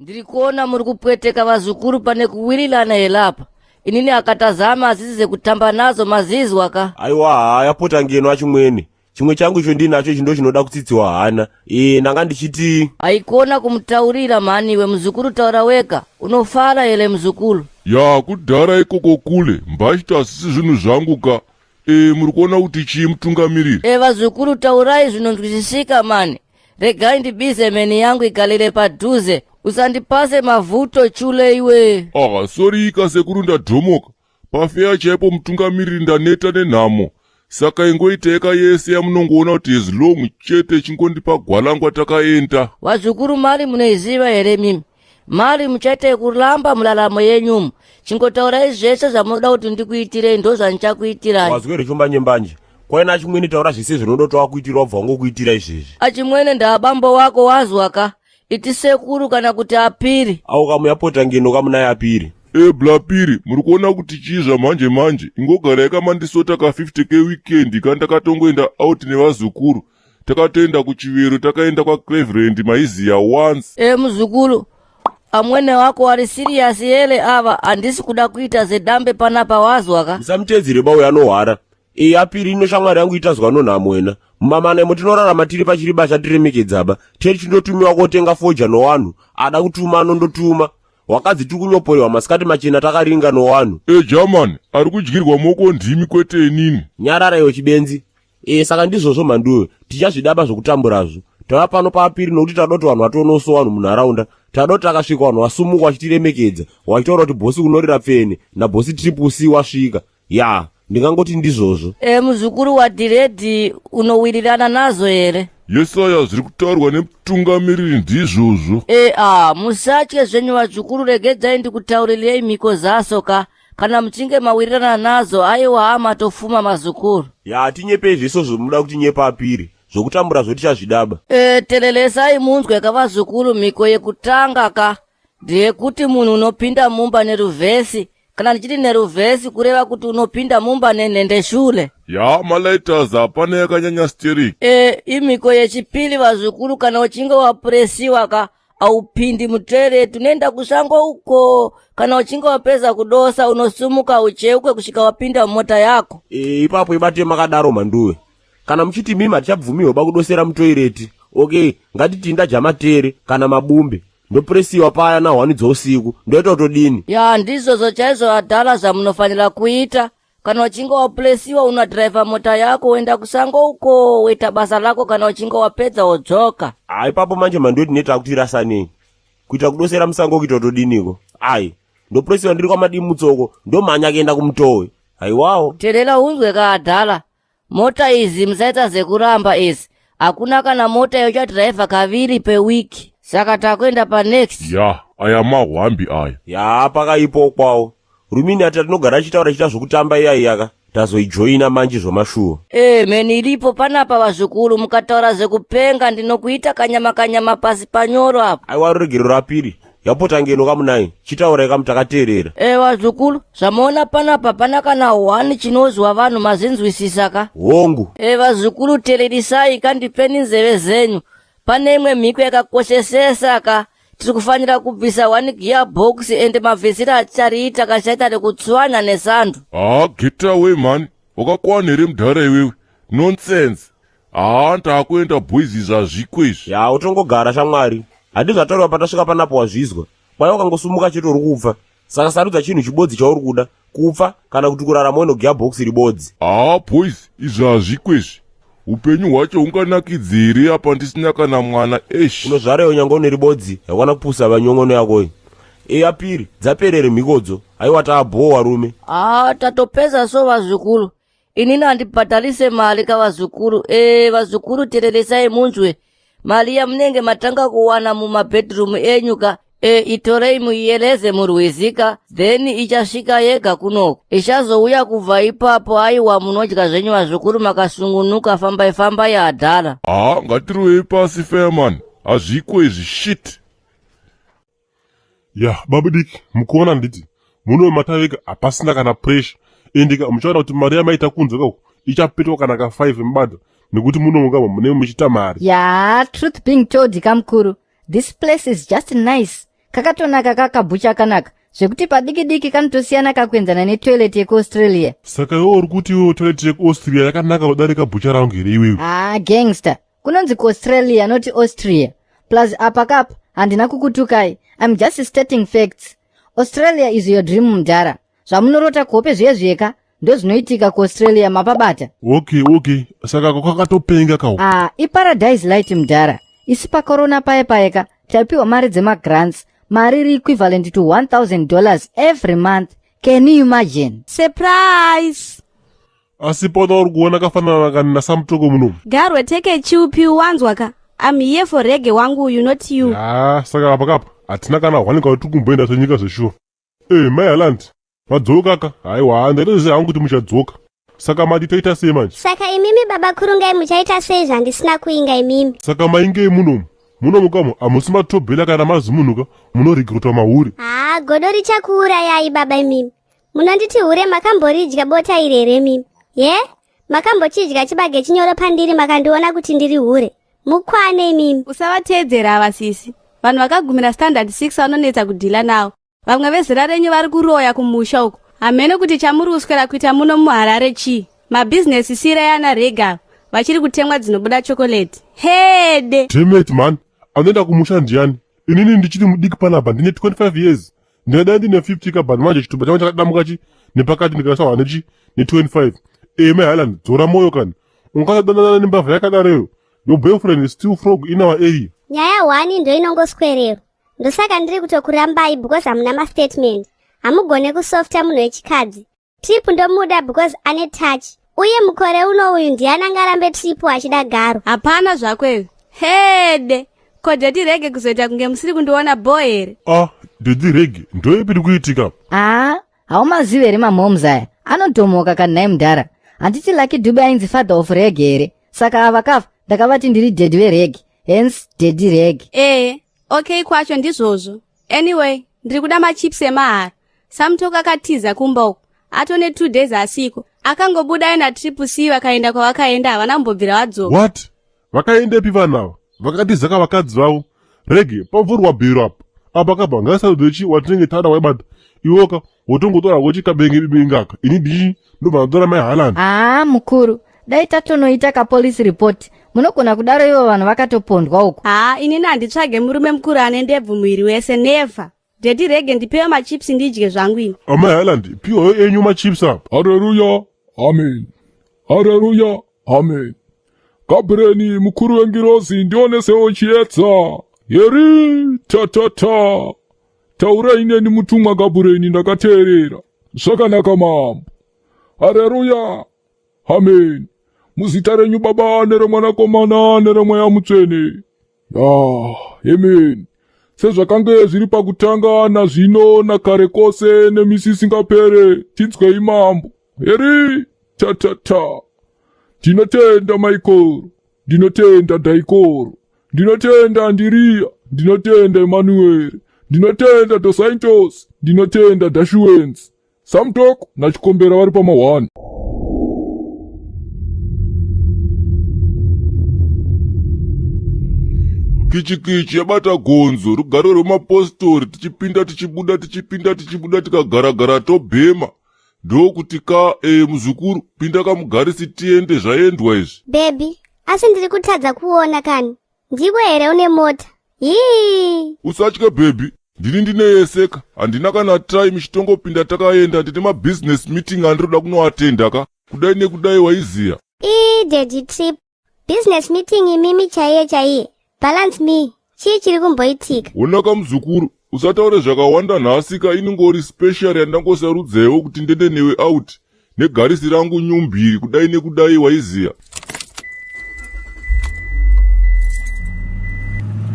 Ndiri kuona muri kupweteka vazukuru pane kuwirirana helapa. Inini akatazama azisize kutamba nazo mazizwa ka. Aiwa haa yapota ngeno achimwene. Chimwe changu icho ndinacho ichi ndochinoda kutsitsiwa hana. Ee ndanga ndichiti Haikona kumutaurira mhani iwe muzukuru taura wega. Unofara here muzukuru? Ya kudhara ikoko kule mbachito asisi zvinhu zvangu ka e, muri kuona kuti chii mutungamiriri E vazukuru taurai zvinonzwisisika mani. Regai ndibize mheni yangu igalire padhuze. Usandipase mavuto chule iwe. Ah, sorry ka sekuru ndadhomoka. Pafeya chaipo mutungamiriri ndaneta nenhamo. Saka ingoiteka yese yamunongoona kuti as long chete chingondipa gwalangwa takaenda. Vazukuru mari munoiziva here mimi? Mari muchaita yekuramba mularamo yenyumu. Chingotaurai zvese zvamunoda kuti ndikuitirei ndozvandichakuitirai. Wazwa here chombanje mbanje? Kwaina achimwene taura zvese zvinoda kuti wakuitira wabva wangokuitira izvezvi. Achimwene ndaabambo wako wazwa ka? Iti sekuru kana kuti apiri. Au kamuyapota ngeno kamunai apiri. E blapiri muri kuona kuti chii zvamanje manje ingogarai kamandisota ka 50 ke weekend ka ndakatongoenda out nevazukuru takatoenda kuchivero takaenda kwacleveland maiziya once E muzukuru, amwene wako wari serious here ava handisi kuda kuita zedambe panapa wazwa ka? Musamutedzere ba uyo anohwara. E apiri ino shamwari yangu itazwa nonhamo wena. Mumamana imo tinorarama tiri pachiri basha tiremekedzaba. Tiri tindotumiwa kotenga foja nowanhu. Ada kutuma anondotuma. Wakadzi tiri kunyoporewa masikati machena takaringa nowanhu. E german ari kudyirwa moko ndimi kwete inini Nyarara iwe chibenzi. E saka ndizvozvo mhanduwe. Tichazvidaba zvokutamburazvo. Tava pano paapiri nokuti tada kuti vanhu vationoso vanhu munharaunda. Tada kuti takasvika vanhu vasumuka vachitiremekedza. Vachitaura kuti bhosi unorira pfene nabhosi triple C wasvika. Ya, ndingangoti ndizvozvo. E muzukuru wadhiredhi unowirirana nazo here? Yesaya zviri kutaurwa nemutungamiriri ndizvozvo. E a musatye zvenyu vazukuru regedzai ndikutaurirei mhiko zaso ka. Kana muchinge mawirirana nazo aiwa amatofuma mazukuru. Ya, tinyepei zvese zvomunoda kuti nyepa apiri. Zvokutambura zvo tichazvidaba. E telelesai munzwe ka vazukuru mhiko yekutanga ka ndeyekuti munhu unopinda mumba neruvhesi kana ndichiti neruvhesi kureva kuti unopinda mumba nenhendeshure. Ya malighters hapana yakanyanya stereki. E imhiko yechipiri vazukuru kana uchinge wapuresiwa ka aupindi mutoilet unoenda kusango uko kana uchinge wapedza kudosa unosumuka ucheuke kusvika wapinda mumota yako. E, ipapo ibate makadaro mhanduwe. Kana muchiti mimi hatichabvumiwe ba kudosera mutoireti. Okay, ngatiti ndadya matere kana mabumbe. Ndopresiwa paya na hwani dzousiku. Ndoita kutodini? Ya ndizvozvo chaizvo adhala zvamunofanira kuita. Kana uchinge wapresiwa unadhiraivha mota yako woenda kusango uko woita basa rako kana uchinge wapedza wodzoka. Ah, ipapo manje mhanduwe tineta kuti rasanei. Kuita kudosera musango kuita kutodiniko? Ai, ndopresiwa ndiri kwamadimutsoko, ndomhanya kuenda kumutowe. Haiwawo. Terera unzwe ka adhala. Mota izi musaita zekuramba izi. Hakuna kana mota yochadhiraivha kaviri pewiki. Saka takuenda panext. Ya aya mahwambi aya. Ya pakaipo kwawo. Rumini ati atinogara achitaura chiita zvokutamba iya iyaka. Tazoijoina manje zvomashuwa. E, mheni iripo panapa vazukuru mukataura zvekupenga ndinokuita kanyama kanyama pasi panyoro apa. Aiwa ruregerero rapiri. Yapota ngeno kamunai. Chitaurai kamu takateerera. E, vazukuru zvamuona panapa pana kana hwani chinozwa vanhu mazinzwisisa ka. Hongu. E, vazukuru tererisai ka ndipeni nzeve zenyu. Pane imwe mhiko yakakoshesesa ka. Tiri kufanira kubvisa one gear box ende mabvisiro atichariita kachaita rekutswanya nesando. Haa get away mhani. Wakakwana here mudhara iwewe? Nonsense. Haa ndakuenda boys izvi hazviko izvi. Ya utongogara shamwari. Handi zvataurwa patasvika panapo wazvizwa. Kwai wakangosumuka chete uri kupfa. Saka sarudza chinhu chibodzi chauri kuda. Kupfa kana kuti kurarama uino gear box ribodzi. Haa boys izvi hazviko izvi. Upenyu hwacho hunganakidzi here apa ndisina kana mwana eish. Unozvara iwe nyangwe une ribodzi haikwana kupusa vanyongono yakoyo. E apiri dzaperere mhikodzo. Haiwa taabhowa rume. Haa tatopedza so vazukuru. Inini handibhadharise mari kavazukuru. E vazukuru tereresai munzwe. Mari yamunenge matanga kuwana mumabedroom enyu ka e, itorei muiyereze murwizi ka then ichasvika yega kunoku ichazouya kubva ipapo aiwa munodya zvenyu vazukuru makasungunuka fambai fambai adhara Haa ngatirovei pasi fireman. Hazviko izvi shit. Ya babudiki mukuona handiti muno matavega hapasina kana pressure ende ka muchaona kuti mari yamaita kunze kako ichapetwa kana ka 5 mubada nekuti muno mungamo munenge muchiita mari. Ya truth being told kamukuru this place is just nice. Kakatonaka kakabhucha kanaka zvekuti padiki diki kanotosiyana kakuenzana netoilet yekuAustralia. Saka iwe uri kuti iwewe toilet yekuAustria yakanaka kudarika bhucha rangu here iwewe? Ah, gangster. Kunonzi kuAustralia not Austria. Plus apa kapa handina kukutukai. I'm just stating facts. Australia is your dream mudhara. Zvamunorota kuhope zviye zviyeka ndozvinoitika kuAustralia mapabata. Okay, okay. Saka kwakatopenga kawo. Ah, iparadise light mudhara. Isu pacorona paye payeka taipiwa mari dzemagrants, mari iri equivalent to $1000 every month. Can you imagine? Surprise! Asi pona uri kuona kafanana kani naSamutoko munomu. Garwe take a chill pill wanzwa ka. I'm here for reggae wangu uyu not you. Ah, saka apa kapa hatina kana hwani kwauri tiri kumboenda senyika zveshuwa. Eh, mai Haaland, madzoka ka? Haiwa, ndaitoziva hangu kuti muchadzoka. Saka mati toita sei manje? Saka imimi baba Kurungai muchaita sei zvandisina kuinga imimi? Saka maingei munomu? Munomu kamo hamusi matobhela kana mazimunhuka munoregrutwa mahure. Haa, godo richakuurayai baba imimi. Munonditi hure makamboridya bota iri here imimi? Ye? Makambochidya chibage chinyoro pandiri makandiona kuti ndiri hure. Mukwane imimi. Usavateedzera ava sisi. Vanhu vakagumira standard 6 vanonetsa kudhila nawo. Vamwe vezera renyu vari kuroya kumusha uko. Hameno kuti chamuri kuswera kuita muno muHarare chii. Mabhizinesi sirai ana Rega vachiri kutemwa dzinobuda chocolate. Hede! Damn it man, anoenda kumusha ndiani? Inini ndichiri mudiki panapa ndine 25 years. Ndingadai ndine 50 ka but manje chitupa changu chakadamuka chi nepakati ndikasawa nechi ne 25. Eh mai Highland dzora moyo kani. Ungadanana nembavha yakadareyo. Your boyfriend is still frog in our area. Nyaya hwani ndoinongoswererwa. Ndosaka ndiri kutokurambai because hamuna mastatement. Hamugone kusofta munhu wechikadzi. Trip ndomuda because ane touch. Uye mukore uno uyu ndiani angarambe Trip achida garo? Hapana zvako iwe. Hede! Ko Daddy Rege kuzoita kunge musiri kundiona bho here? Ah, Daddy Rege ndoipi iri kuitika? Ah, haumazivi here mamoms aya? Anodhomoka kani nhai mudhara. Handiti Lucky Dube ainzi father of reggae here? Saka ava kafa ndakavati ndiri daddy vereggae. Hence Daddy Rege. Eh, okay kwacho ndizvozvo. Anyway, ndiri kuda machips emahara. Samutoko akatiza kumba uko. Atone 2 days asiko. Akangobuda aina Triple C vakaenda kwavakaenda havana kumbobvira vadzoka. What? Vakaendepi vanhu ava? Vakatiza ka vakadzi vavo. Rege, pavhurwa bhero apa. Apa kabva ngasarudzo watinenge tada waibata. Iwoka wotongotora hako chikabenge bibingaka. Ini ndichi ndobva ndatora mai Haaland. Ah, mukuru. Dai tatonoita ka police report. Munogona kudaro ivo vanhu vakatopondwa uko. Haa, inini handitsvage murume mukuru ane ndebvu muviri wese never. Daddy Rege ndipewe machips ndidye zvangu ini. Amai Haaland, piwawo enyu machips apa. Hareruya, amen. Hareruya, amen. Gabrieli mukuru wengirozi ndionesewo chiedza. Heri ta ta ta. Taurai neni mutumwa Gabrieli ndakateerera. Zvakanaka mambo. Hareruya, amen. Muzita renyu Baba nereMwanakomana nereMweya Mutsvene. Ah, amen. Sezvakange zviri pakutanga nazvino nakare kose nemisi isingapere, tinzwei mambo. Heri ta ta ta. Ndinotenda Michael, ndinotenda Daikoro, ndinotenda Andiriya, ndinotenda Emanueri, ndinotenda Dos Santos, ndinotenda Dashuwenzi. Samutoko naChikombera vari pama1. Kichikichi yabata gonzo rugare rwemapostori tichipinda tichibuda tichipinda tichibuda tikagaragara tobhema ndokuti ka e, muzukuru pinda kamugarisi tiende zvaendwa izvi. Baby, asi ndiri kutadza kuona kani. Ndiwe here une mota? Hii! Usatye baby, ndini ndine yeseka handina kana time chitongopinda takaenda ndine mabusiness meeting andiroda kunoatenda ka kudai nekudai waiziya. Ii daddy trip. Business meeting imimi chaiye chaiye. Balance me. Chii chiri kumboitika? Honaka muzukuru, usataure zvakawanda nhasi ka iningori special yandangosarudzewo kuti ndende newe out negarisi rangu nyumbiri kudai nekudai waiziya.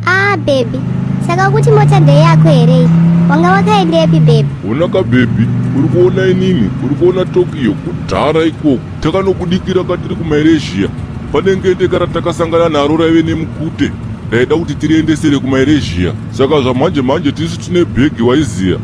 Ah baby, saka kuti mota ndeyako here iyi? Wanga wakaendepi baby? Honaka baby, uri kuona inini, uri kuona Tokyo kudhara ikoko. Takanobudikira katiri kuMalaysia. Pane ngende ratakasangana naro raive nemukute. Ndaida kuti tiriendesere kuMalaysia. Saka zvamanje manje tisu tine bhegi waiziya.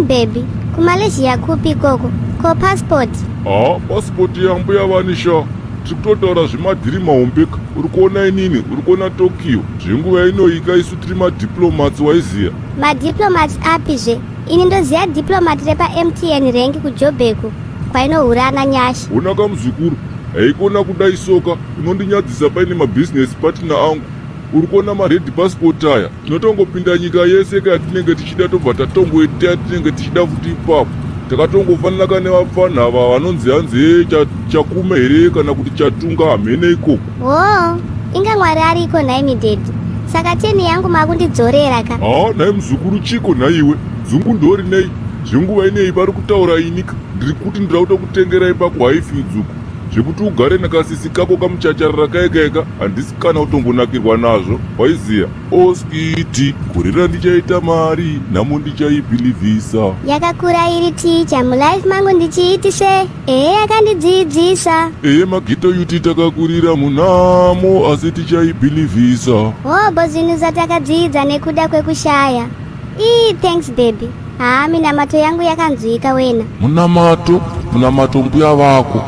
Baby, kuMalaysia kupi ikoko? Ko passport? Ah, passport yambuya vanisha. Tiri kutotaura zvemadhiri mahombeka. Uri kuona inini, uri kuona Tokyo. Zvenguva inoika isu tiri madiplomats waiziya. Madiplomats api zve? Ini ndoziva diplomat repaMTN rank kuJobeku kwainohurana Nyasha. Honaka muzukuru, haikona kudai soka, unondinyadzisa paine mabusiness partner angu. Uri kuona mared passport aya, tinotongopinda nyika yese ka yatinenge tichida tobva tatongoita yatinenge tichida futi ipapo. Takatongofanana ka nevapfanha ava vanonzi hanzi hee chakume here kana kuti chatunga hamhene ikoko. Hoo, inga Mwari ariko nhaimi daddy. Saka teni yangu makundidzorera ka? Haa nhai muzukuru chiko nhaiwe, dzungu ndorinei? Zvenguva ineyi pari kutaura ini ka, ndiri kuti ndira kutokutengerai pakuHighfields uko. Zvekuti ugare nakasisi kako kamuchacharara kaye kaye ka handisi kana kutombonakirwa nazvo waiziya. Oskiti, gore randichaita mari nhamo ndichaibhilivhisa. Yakakura iri teacher mulife mangu ndichiiti se ehe yakandidzidzisa. Ehe maghetto yuti takakurira munhamo asi tichaibhilivhisa. Hobho zvinhu zvatakadzidza nekuda kwekushaya. Ii thanks baby. Haa minamato yangu yakanzwika wena. Munamato, munamato mbuya vako.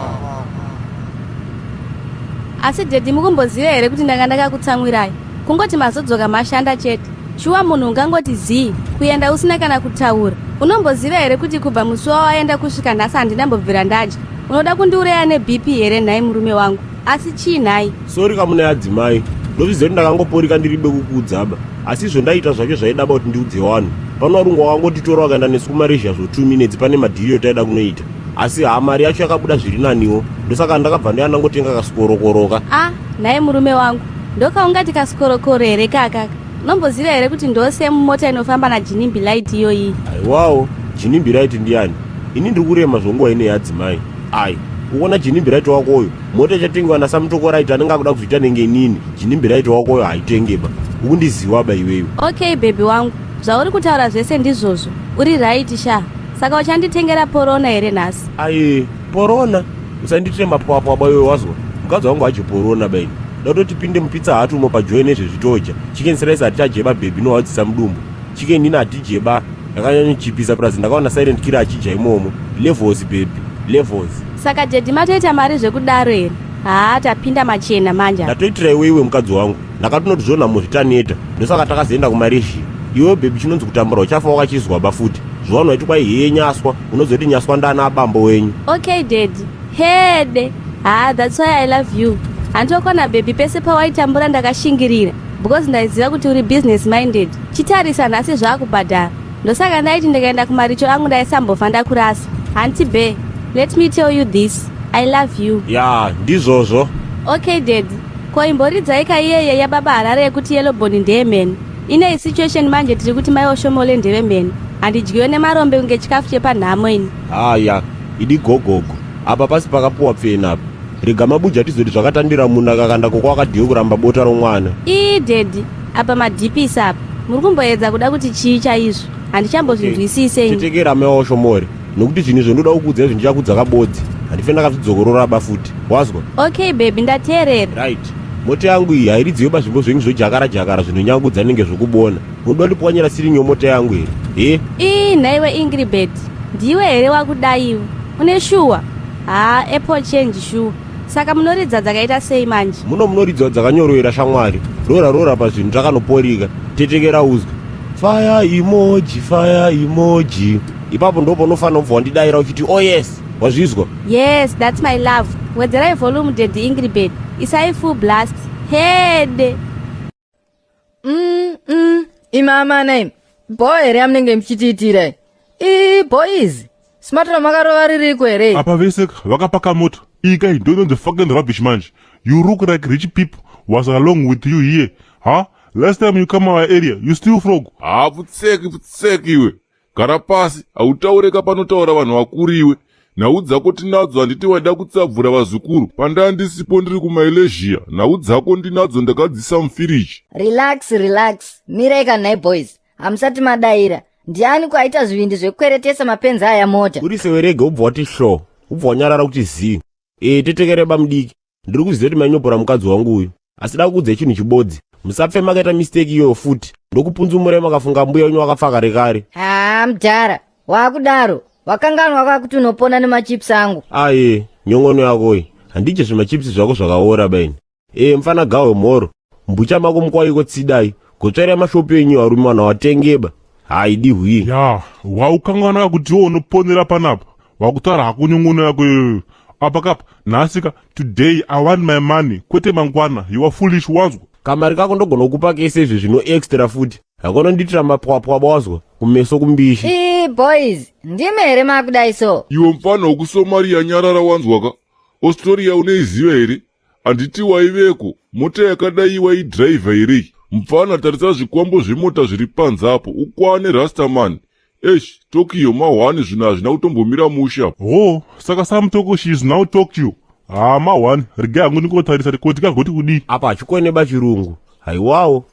Asi daddy mukumboziva here kuti ndanga ndakakutsamwirai? Kungoti mazodzoka mashanda chete. Shuwa munhu ungangoti zii kuenda usina kana kutaura. Unomboziva here kuti kubva musi wawaenda kusvika nhasi handina mbobvira ndadya. Unoda kundiuraya neBP here nhai murume wangu? Asi chii nhai? Sorry kamuna yadzimai. Ndozviziva kuti ndakangoporika ndiribe kukuudzaba. Asi izvo ndaita zvacho zvaidaba kuti ndiudze wanhu. Pano varungu wakangotitora wakaenda nesu kuMalaysia zvo 2 minutes pane madhiri otaida kunoita. Asi haa mari yacho yakabuda zviri naniwo. Ndosaka ndakabva ndouya ndangotenga kasikorokoroka. Ah, nhai murume wangu. Ndokaungati kasikorokoro here kakaka? Unomboziva here kuti ndose mumota inofamba naJinimbi Light iyoyi? Aiwawo, Jinimbi Light ndiyani? Ini ndiri kurema zvonguva ine yadzimai. Ai, ukuona Jinimbi Light wakoyo? Mota ichatengewa naSamutoko Light anenge akuda kuzoita nenge inini. Jinimbi Light wakoyo haitengeba. Ukundiziwa ba iwewe. Okay baby wangu, zvauri kutaura zvese ndizvozvo. Uri right sha. Saka uchanditengera porona here nhasi? Ai, porona? Usandiitire mapwapwa ba iwe wazwa. Mukadzi wangu haje porona ba ini. Ndatoti tipinde mupizza hut umo pajoy nezvezvitoja. Chicken slice hatichajeba baby inohwadzisa mudumbu. Chicken inn hatijeba. Yakanyanyochipisa plus ndakaona silent killer achija imomo. Levels baby, levels. Saka daddy matoita mari zvekudaro here? Haa tapinda machena manje. Ndatoitira iwe iwe mukadzi wangu. Ndakatonoti zvonhamo zvitaneta. Ndosaka takazoenda kuMalaysia. Iwe baby chinonzi kutambura uchafa wakachizwa ba futi. Zuva unoiti kwai heye nyaswa, unozoti nyaswa ndana abambo wenyu. Okay daddy. Hede. Haa that's why I love you. Handitokona baby pese pawaitambura ndakashingirira because ndaiziva kuti uri business minded. Chitarisa nhasi zvakubhadhara. Ndosaka ndaiti ndikaenda kumaricho angu ndaisambofa ndakurasa. Hanti be, let me tell you this. I love you. Ya, ndizvozvo. Okay daddy. Ko imboridzai ka iyeye yababa Harare yekuti yellow bone ndeyemene. Inei situation manje tiri kuti mai Oshomole ndevemene. Handidyiwe nemarombe kunge chikafu chepanhamo ini. Haya, idi gogogo. Apa pasi pakapuwa pfena apa. Rega mabuja tizoti zvakatandira munda kakanda koko akadiwe kuramba bota romwana. Ii daddy, apa madhipisa apa. Muri kumboedza kuda kuti chii chaizvo? Handichambozvinzwisise ini. Tetekera mai Oshomole. Nokuti zvinhu izvo ndoda kukuudza izvi ndichakudza kabodzi. Handife ndakazvidzokorora ba futi. Wazwa? Okay baby, ndateerera. Right. Mota yangu iyi hairidziwe pazvimbo zvenyu zvojakara jakara zvinonyangudza nenge zvokubona. Munoda kundipwanyira siringi yomota yangu here? He? Ii nhaiwe Ingribet, ndiwe here wakudaiwe? Une shuwa? Haa apple change shuwa. Saka munoridza dzakaita sei manje? Muno munoridzwa dzakanyorowera shamwari. Rora rora pazvinhu takanoporika. Tetekera uzwe. Fire emoji, fire emoji. Ipapo ndipo paunofanira kubva wandidaira uchiti oh yes. Wazvizwa? Yes, that's my love. Wedzerai volume daddy Ingribet. Isai full blast. Hede. Imi amana imi. Boy here yamunenge muchitiitira? Ii boys. Smart ramakarova ririko here? Apa vese vakapaka mota. Iyi kai ndononzi fucking rubbish manje. You look like rich people was along with you here. Huh? Last time you come our area, you still frog. Haa pfutseki pfutseki iwe. Gara pasi, hautaureka panotaura vanhu vakuru iwe. Nhau dzako tinadzo handiti waida kutsabvura vazukuru. Pandaa ndisipo ndiri kuMalaysia. Nhau dzako ndinadzo ndakadzisa mufiriji. Relax, relax. Mirai kanhai boys. Hamusati madaira. Ndiani kwaita zvivindi zvekukweretesa mapenzi aya mota? Uri sewerege ubva wati hlo. Ubva wanyarara kuti zii. Ee tetekere bamudiki. Ndiri kuziva kuti mainyopora mukadzi wangu uyu. Asi da kukuudzai chinhu chibodzi. Musapfe makaita mistake iyoyo futi. Ndokupunzumurai makafunga mbuya wenyu wakafa kare kare. Haa mudhara, wakudaro. Wakanganwa kwakuti unopona nemachips angu. Aye, nyongono yako iyi. Handidye zvimachips zvako zvakaora baini. Ee mfana gawe mhoro. Mbucha mako mukwaiko tsidai. Gotsvairai mashopu enyu arume vanhu awatengeba. Haidi hwii. Ya, waukanganwa kuti iwe unoponera panapa. Wakutaura hako nyongono yako iyoyo. Apa kapa, nhasi ka, today I want my money, kwete mangwana. You are foolish wanzwa. Kamari kako ndogona kukupa kese izvi zvino extra futi. Hakonondiitira mapwapwa wazwa kumeso kumbishi. Ii boys, ndimi here makudai so? Iwe mfana wekuSomalia nyarara wanzwaka. Australia unoiziva here? Handiti waiveko? Mota yakadai waidhiraivha here iyi? Mfana tarisa zvikwambo zvemota zviri panze apo. Ukwane Rastaman. Eish, Tokyo mahwani zvinhu hazvina kutombomira mushe apo. Hoo, saka Samutoko she is now Tokyo. Haa mahwani, regai hangu ndingotarisa kuti kagoti kudii. Apa hachikone ba chirungu. Haiwawo.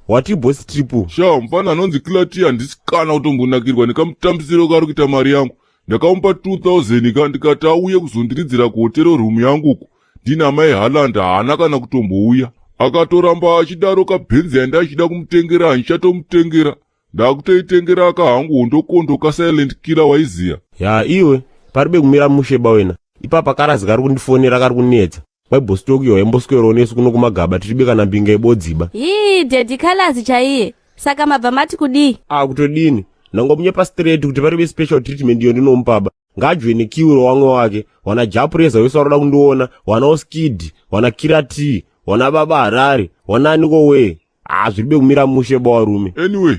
Wati boss triple. Sha, mfana anonzi Clati handisi kana kutombonakirwa nekamutambisiro kaari kuita mari yangu. Ndakamupa 2000 ka ndikati auye kuzondiridzira kuhotero room yangu uku. Ndina mai Haaland haana kana kutombouya. Akatoramba achidaro kabhenzi yanda achida kumutengera handichatomutengera. Ndakutoitengera aka hangu hondokondo ka silent killer waiziya. Ya iwe, paribe kumira mushe ba wena. Ipapa karazi kari kundifonera kari kunetsa. Kwai boss Tokyo yaimboswerawo nesu kuno kumagaba tiribe kana mbinga yebodziba. Hii daddy Colors chaiye. Saka mabva mati kudii? Ah kutodini? Ndangomunyepa straight kuti paribe special treatment iyo ndinomupaba. Ngaajoine kiwi rowamwe wake. Wana Japreza wese waroda kundiona, wana Oskid, wana Kira T, wana Baba Harare, wana aniko wee. Ah zviribe kumira mushe ba warume. Anyway,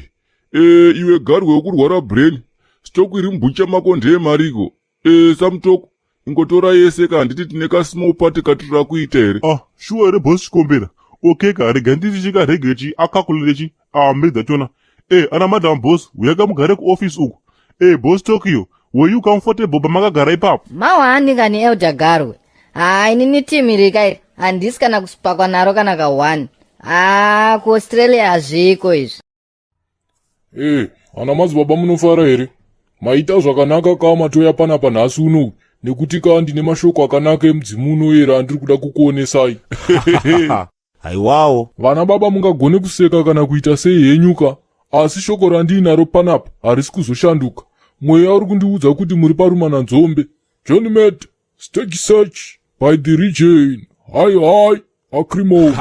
eh, iwe garwe wekurwara brain. Stock iri mubhucha mako ndeye mariko. Eh, Samutoko, ingotora yese ka handiti tine ka small party katirira kuita here? Ah, shuwa here boss Chikombera? Okay ka, rega nditi chikarege chi akakulire chi. Ah, mbiri dzachona. Eh, ana madam boss, huyai kamugare kuoffice uku. Eh, boss Tokyo, were you comfortable pamakagara ipapo? Mawani kani Elder Garwe. Haa inini team iri kai handisi kana kusipakwa naro kana ka one. Haa kuAustralia hazviko izvi. Eh, ana madzibaba munofara here? Maita zvakanaka ka matoya panapa nhasi uno nekuti ka ndine mashoko akanaka emudzimu unoyera andiri kuda kukuonesai. Haiwawo. Vana baba mungagone kuseka kana kuita sei henyu ka, asi shoko randiinaro panapa harisi kuzoshanduka. Mweya uri kundiudza kuti muri parumananzombe. John Matt, stage search by the region. Hi hi. Akrimo.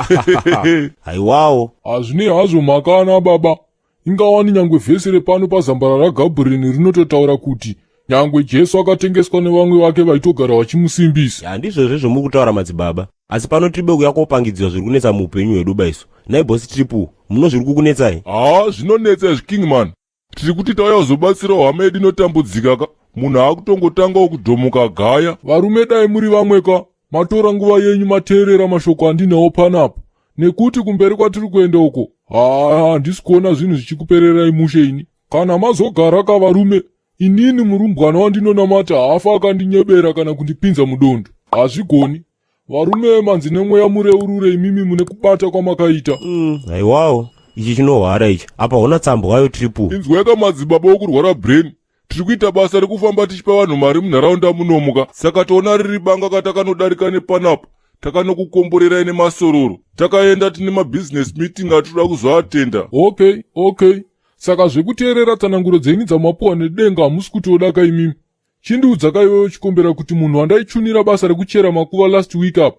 Haiwawo. Hazvinei hazvo mhaka ana baba. Ingawani nyangwe vhesi repano pazambara raGabriel rinototaura kuti nyangwe Jesu akatengeswa nevamwe vake vaitogara vachimusimbisa. Ya ndizvozvo zvomuri kutaura madzibaba. Asi pano tiribe kuya kopangidzirwa zviri kunetsa muupenyu hwedu baiso. Nhai boss Triple, muno zviri kukunetsai? Haa zvinonetsa izvi Kingman. Tiri kuti tauya kuzobatsirawo hama yedu inotambudzika ka. Munhu akutongotangawo kudhomoka gaya. Varume dai muri vamwe ka, matora nguva yenyu mateerera mashoko andinawo panapa. Nekuti kumberi kwatiri kuenda uko, haa handisi kuona zvinhu zvichikupererai mushe ini. Kana mazogara ka varume, inini murumbwana wandinonamata haafa akandinyebera kana kundipinza mudondo. Hazvigoni. Varume manzi nemweya mureurure imimi mune kubata kwamakaita. Haiwawo, ichi chinohwara ichi. Apa hona tsambwa yo triple. Inzweka madzibaba okurwara brain. Tiri kuita basa rekufamba tichipa vanhu mari munharaunda munomuka. Saka toona riri banga katakanodarika nepanapa. Takanokukomborerai nemasororo. Takaenda tine mabusiness meeting atinoda kuzoatenda. Okay, okay. Saka zvekuteerera tsananguro dzenyu dzamapuwa nedenga hamusi kutoda ka imimi. Chindiudza ka iwewe chikombera kuti munhu wandaichunira basa rekuchera makuva last week apa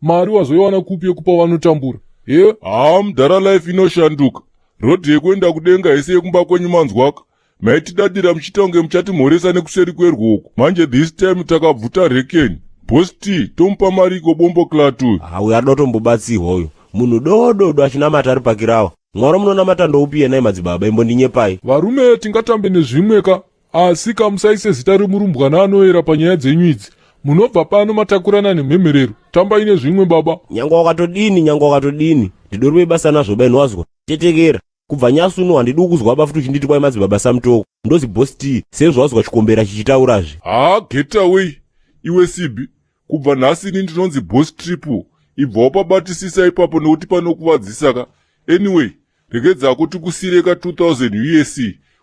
mari wazoiwana kupi yekupa vanotambura he? Haa mudhara life inoshanduka. Road yekuenda kudenga yese yekumba kwenyu manzwaka. Maitidadira muchiita kunge muchatimhoresa nekuseri kwerwoko. Manje this time takabvuta rekeni. Boss T tomupa mari iko bombo clat uyu. Haa uyu arikuda kutombobatsirwa uyu. Munhu dododo achinamata ari pakirawa. Mwari wamunonamata ndoupi yenai madzibaba imbondinyepai. Varume tingatambe nezvimwe ka Asi ka musaise zita remurumbwana anoera panyaya dzenyu idzi. Munobva pano matakurana nemhemherero. Tambai nezvimwe baba. Nyangwe wakatodini, nyangwe wakatodini. Ndidori basa nazvo ba inowazwa. Tetekera. Kubva nyasi uno handidi kukuzwa ba futi uchinditi kwai madzibaba Samutoko. Ndozi boss T sezvo wazwa chikombera chichitaurazve. Haa get away iwe Sibi. Kubva nhasi ini ndinonzi boss Triple. Ibva wapabatisisa ipapo nekuti panokuvadzisa ka. Anyway, Regedza hako tikusire ka 2000 usc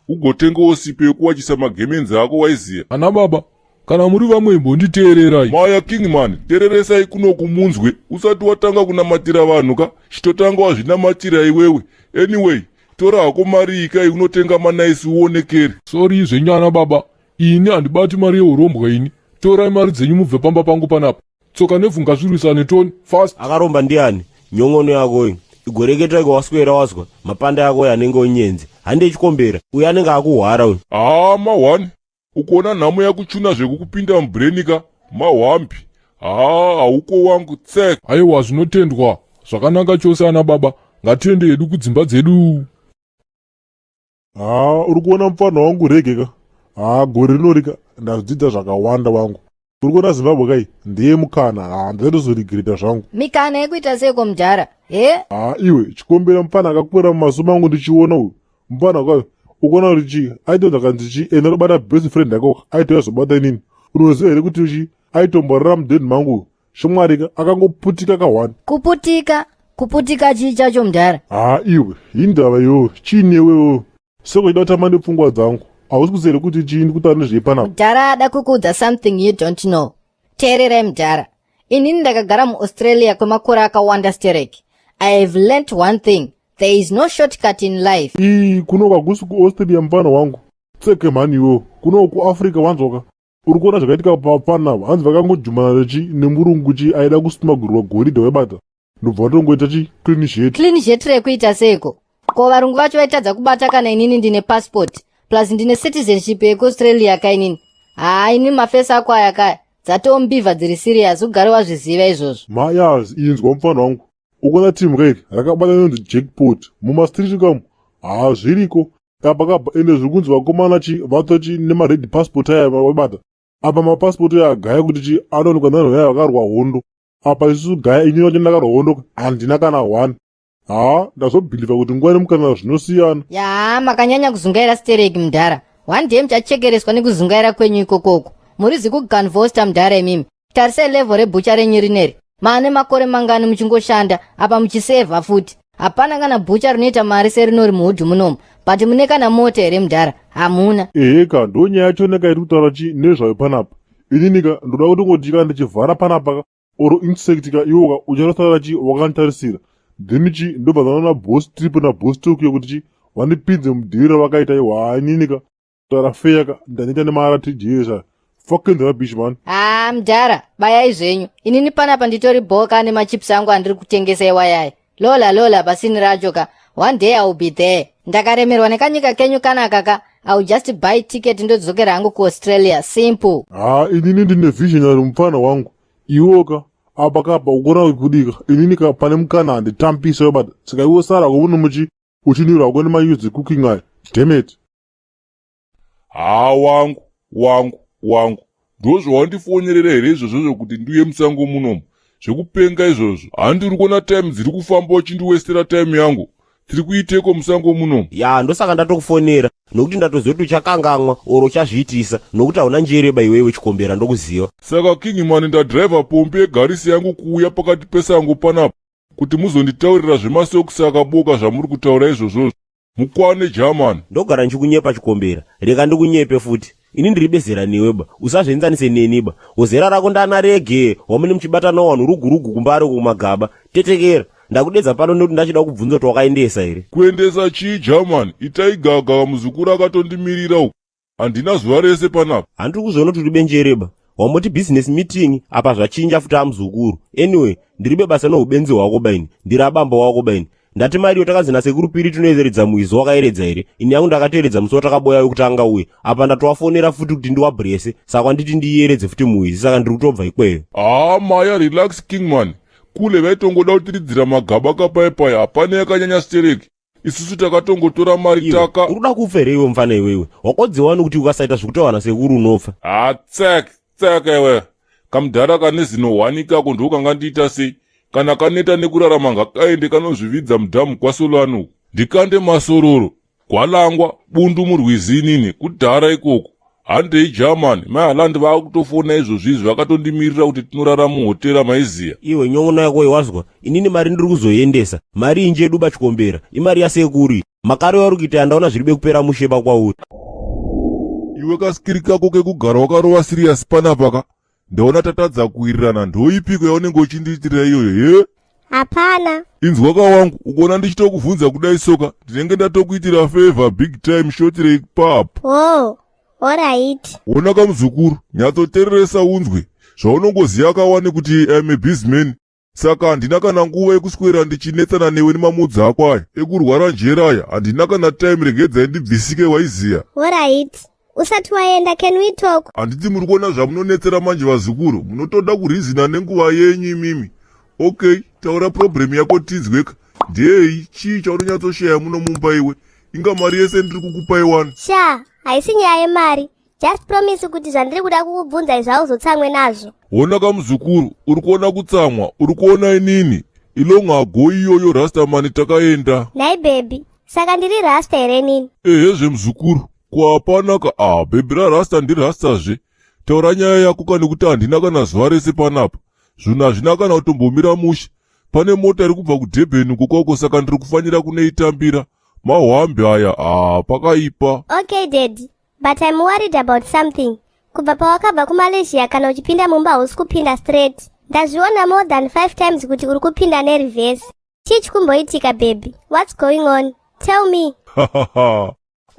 ugotengawo sipo yekuwachisa magemenzi ako waiziya. Ana baba, kana muri vamwe imbonditeererai. Maya Kingman, tereresai kuno kumunzwe usati watanga kunamatira vanhu ka, chitotanga wazvinamatira iwewe. Anyway, tora hako mari iyi kai unotenga manaisi uonekere. Sorry zvenyu ana baba, ini handibati mari yehurombwa ini. Torai mari dzenyu mubve pamba pangu panapa. Tsoka nevhu ngazvirwisane toni fast. Akaromba ndiani? Nyon'ono yako iyi. Igoreketa iko waswera wazwa. Mapanda ako anenge onyenzi. Hande chikombera. Uyu anenge akuhwara uyu. Haa mahwani. Ukuona nhamo yakuchuna zvekukupinda mubrain ka mahwambi. Haa hauko wangu tsek. Aiwa zvinotendwa zvakanaka chose ana baba ngatiende hedu kudzimba dzedu. Haa uri kuona mupfanha wangu rege ka haa gore rinorika ndazvidzidza zvakawanda wangu uri kuona zimbabwe kai ndiye mukana haa ndatozoregreta zvangu mikana yekuita seiko mudhara he haa iwe chikombera mupfana akakwira mumaso mangu ndichiona uyu mupfana kwayo ukuona kuti chii aitoza kanzi chii enda tobata best friend yako aitouya zobata inini unoziva here kuti chii aitomborara mudheni mangu shamwarika akangoputika kahwani kuputika kuputika chii chacho mudhara haa iwe indava iwewe chii newewe seko chida kutamba nepfungwa dzangu hausi kuziva here kuti chii ndikutaura nezvei panapa mudhara ada kukuudza something you don't know teererai mudhara inini ndakagara muaustralia kwemakore akawanda sterek i have learnt one thing there is no shortcut in life ii kuno kagusi kuaustralia mufana wangu tseke mhani iwewe kuno kuafrica wanzwaka uri kuona zvakaitika papanapa hanzi vakangojumana chi nemurungu chi aida kusumagurwa goridhe waibata ndobva vatongoita chi clean shet clean shet rekuita seiko ko varungu vacho vaitadza kubata kana inini ndine passport plus ndine citizenship yekuaustralia ka inini haa ini mafesi ako aya kaya dzatombivha dziri serious ugare wazviziva izvozvo mayaz inzwa mufana wangu ukuona team kairi rakabata inonzi jackpot mumastreet kamu haa zviriko apa kabva ende zviri kunzi vakomana chi vatochi nemared passport aya vabata apa mapassport aya gaya kuti chi anowanikwa nanhu vaya vakarwa hondo apa isusu gaya ini vacho ndakarwa hondo handina kana one haa ndazobhilivha kuti nguva nemukana zvinosiyana yaa makanyanya kuzungaira stereki mudhara one day muchachekereswa nekuzungaira kwenyu ikokoko muri zikuganvosta mudhara imimi tarisai level rebhucha renyu rineri maane makore mangani muchingoshanda apa muchisevha futi hapana kana bhucha rinoita mari serinori muhudhu munomu but mune kana mota here mudhara hamuna eheka ndo nyaya yacho neka iri kutaura chi nezvayo panapa ininika ndoda kutongoti kana ndichivhara panapa ka oro insect ka iwoka ucharosara chi wakanditarisira then chi ndobva ndanoona boss trip naboss tokyo kuti chi vandipinze mudhiri ravakaita iwa ininika kutaura feya ka ndaneta nemaRTGS aya fucking rubbish man haa mudhara bayai zvenyu inini panapa nditori boka nemachips angu andiri kutengesa iwayai lola lola pasini racho ka one day I will be there ndakaremerwa nekanyika kenyu kanaka ka I will just buy ticket ndodzokera hangu kuaustralia simple haa inini ndine visionary mupfana wangu iwoka apa kapa ukona kudika inini ka pane mukana handitambisa but saka iwe sara kuno muchi uchinirwa kune mayuzi cooking aya damn it Haa wangu wangu wangu ndozvawandifonerera here izvozvo zvekuti ndiuye musango munomu zvekupenga izvozvo handi uri kuona time dziri kufamba uchindiwestera time yangu tiri kuiteko musango munomu ya ndosaka ndatokufonera nokuti ndatoziva kuti uchakangamwa oro uchazviitisa nokuti hauna njere ba iwewe chikombera ndokuziva saka king mani ndadhiraivha pombi yegarisi yangu kuuya pakati pesango panapa kuti muzonditaurira zvemasokisi akaboka zvamuri kutaura izvozvozvo mukwane german ndogara ndichikunyepa chikombera rega ndikunyepe futi ini ndiri bezera newe ba usazvienzanise neni ba wozera rako ndana rege wamune muchibatanawo vanhu rugurugu kumbare kumagaba tetekera ndakudedza pano nekuti ndachida kubvunza kuti wakaendesa here kuendesa chii german itai gaga muzukuru akatondimirira uku handina zuva rese panapa handiri kuzviona kuti uri benjereba wamboti business meeting apa zvachinja futi amuzukuru anyway ndiribe basa noubenzi hwako baini ndiri abambo wako baini ndati mari iyo takanzi nasekuru piri tinoeredza muizo wakaeredza here ini yangu ndakatoeredza musi watakaboya wekutanga uye apa ndatowafonera futi kuti ndiwabhurese saka wanditi ndiieredze futi muizi saka ndiri kutobva ikweyo haa maya relax kingman kule vaitongoda kutiridzira magaba kapaipaya hapana yakanyanya stereki isusu takatongotora mari taka uri kuda kufa here iwe mufana iwewe wakodziwa nokuti ukasaita zvekutaura nasekuru unofa haa tsek tsek iwe kamudhara kane zino hwani kako ndokangandiita sei kana kaneta nekurarama ngakaende kanozvividza mudhamu kwasolani uku ndikande masororo gwalangwa bundu murwizi inini kudhara ikoko handei germany mahalandi vaakutofona izvozvi izvi vakatondimirira kuti tinorara muhotera maiziya iwe nyon'ono yako iwazwa inini mari ndiri kuzoiendesa mari inje yedu bachikombera imari yasekuru makaro yauri kuita yandaona zviri bekupera musheba kwauri iwe kasikiri kako kekugara wakarova siriyasi panapa ka ndaona tatadza kuwirirana ndoipiko yaunenge uchindiitira iyoyo he hapana inzwa ka wangu ukaona ndichitokuvhunza kudai soka ndinenge ndatokuitira favor big time short reipapo oh alright ona kamuzukuru nyatsotereresa unzwe zvaunongoziva kawane kuti im a busy man. Saka handina kana nguva yekuswera ndichinetsana newe nemamudzi ako aya ekurwara njere aya. Handina kana time regedzai ndibvisike waiziya. Horaiti. Usati waenda can we talk? Handiti muri kuona zvamunonetsera manje vazukuru munotoda kurizina nenguva yenyu imimi. Okay, taura problem yako tinzweka. Ndeyei chii chaunonyatsoshaya muno mumba iwe? Inga mari yese ndiri kukupai wani. Sha, haisi nyaya yemari. Just promise kuti zvandiri kuda kukubvunza izvi hauzotsamwe nazvo. Hona kamuzukuru, uri kuona kutsamwa, uri kuona inini. Ilong ago iyoyo Rastaman takaenda. Nhai baby, saka ndiri Rasta here inini? Ehezve muzukuru, ko hapana ka ah baby raRasta ndirastazve. Taura nyaya yako ka nekuti handina kana zuva rese panapa. Zvinhu hazvina kana kutombomira mushe. Pane mota iri kubva kuDurban uko kwako saka ndiri kufanira kunoitambira. Mahwambi aya ah pakaipa. Okay daddy, but I'm worried about something. Kubva pawakabva kuMalaysia kana uchipinda mumba hausi kupinda straight. Ndazviona more than 5 times kuti uri kupinda nereverse. Chii chikumboitika baby? What's going on? Tell me.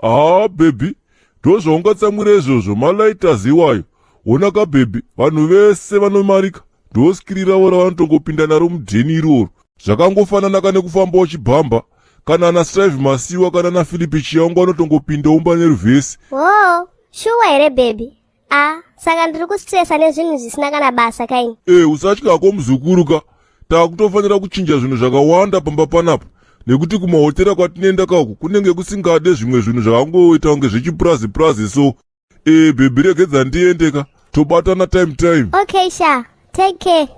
Ah baby, ndozvaungatsamwira izvozvo malighters iwayo. Hona ka baby, vanhu vese vanomarika ndoskiri ravo ravanotongopinda naro mudheni iroro. Zvakangofanana ka nekufamba uchibhamba. Kana ana Strive Masiwa kana ana Philip Chiyangwa vanotongopinda umba nerivhesi. Hoo, shuwa here baby? Ah, saka ndiri kustressa nezvinhu zvisina kana basa kaini. Eh, usatya hako muzukuru ka. Takutofanira kuchinja zvinhu zvakawanda pamba panapa nekuti kumahotera kwatinoenda kauku kunenge kusingade zvimwe zvinhu zvakangoita kunge zvechipurazi purazi so. Eh, baby regedza ndiende ka. Tobatana time time. Okay sha, take care.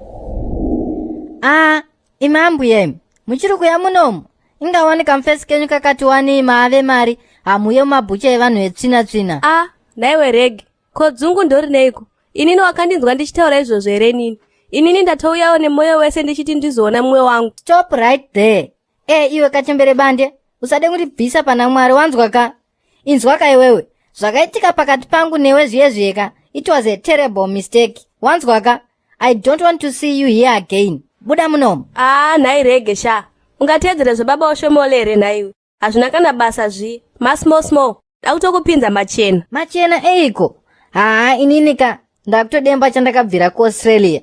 Ah, imi ambuya imi muchiri kuya munomu ingawani kamufesi kenyu kakati wani maave mari hamuye mumabhucha evanhu etsvina tsvina a nhaiwe regi ko dzungu ndorineiko inini wakandinzwa ndichitaura izvozvo here inini inini ndatouyawo nemwoyo wese ndichiti ndizoona mumwe wangu stop right there e iwe kachembere bande usade kundibvisa pana mwari wanzwa ka inzwa ka iwewe zvakaitika pakati pangu newe zviye zviyeka it was a terrible mistake wanzwa ka i don't want to see you here again buda munomu aa nhai rege sha ungateedzere zvebaba oshomole here nhaiwe hazvina kana basa zviye masmall small dakutokupinza machena machena eiko haa inini ka ndakutodemba chandakabvira kuaustralia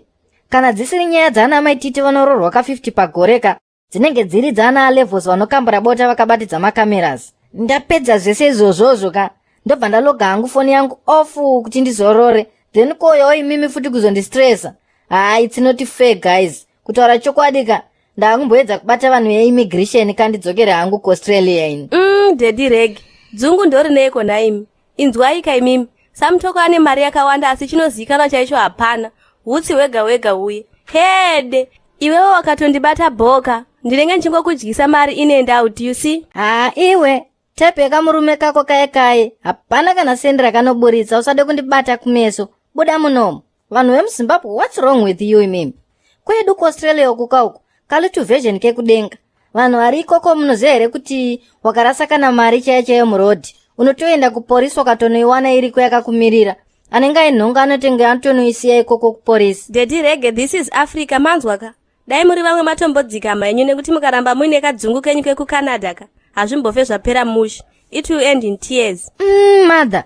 kana dzisiri nyaya dzaana mai titi vanoroorwa ka 50 pagore ka dzinenge dziri dzaana levels vanokambura bota vakabatidza macameras ndapedza zvese izvozvozvo ka ndobva ndaloga hangu foni yangu off kuti ndizorore then koyawo imimi futi kuzondistressa haa its not fair guys kutaura chokwadi ka ndakumboedza kubata vanhu veimmigration kandidzokere hangu kuaustralia ini Daddy regi dzungu ndorineiko nhaimi inzwai kaimimi samutoko ane mari yakawanda asi chinozivikanwa chaicho hapana hutsi hwega hwega huye hede iwewe wakatondibata bhoka ndinenge ndichingokudyisa mari in and out you see haa iwe tepu yekamurume kako kaye kaye hapana kana sendi rakanoburitsa usade kundibata kumeso buda munomu vanhu vemuzimbabwe what's wrong with you imimi kwedu kuaustralia uku kauku kalitu version kekudenga vanhu vari ikoko munoziva here kuti wakarasa kana mari chaiyo chaiyo murodhi unotoenda kuporisi wakatonoiwana iriko yakakumirira anenge ainhonga anotenge atonoisiya ikoko kuporisi Daddy rege this is Africa manzwa ka dai muri vamwe matombodzikama henyu nekuti mukaramba muine kadzungu kenyu kekucanada ka hazvimbofe zvapera mushe it will end in tears Mother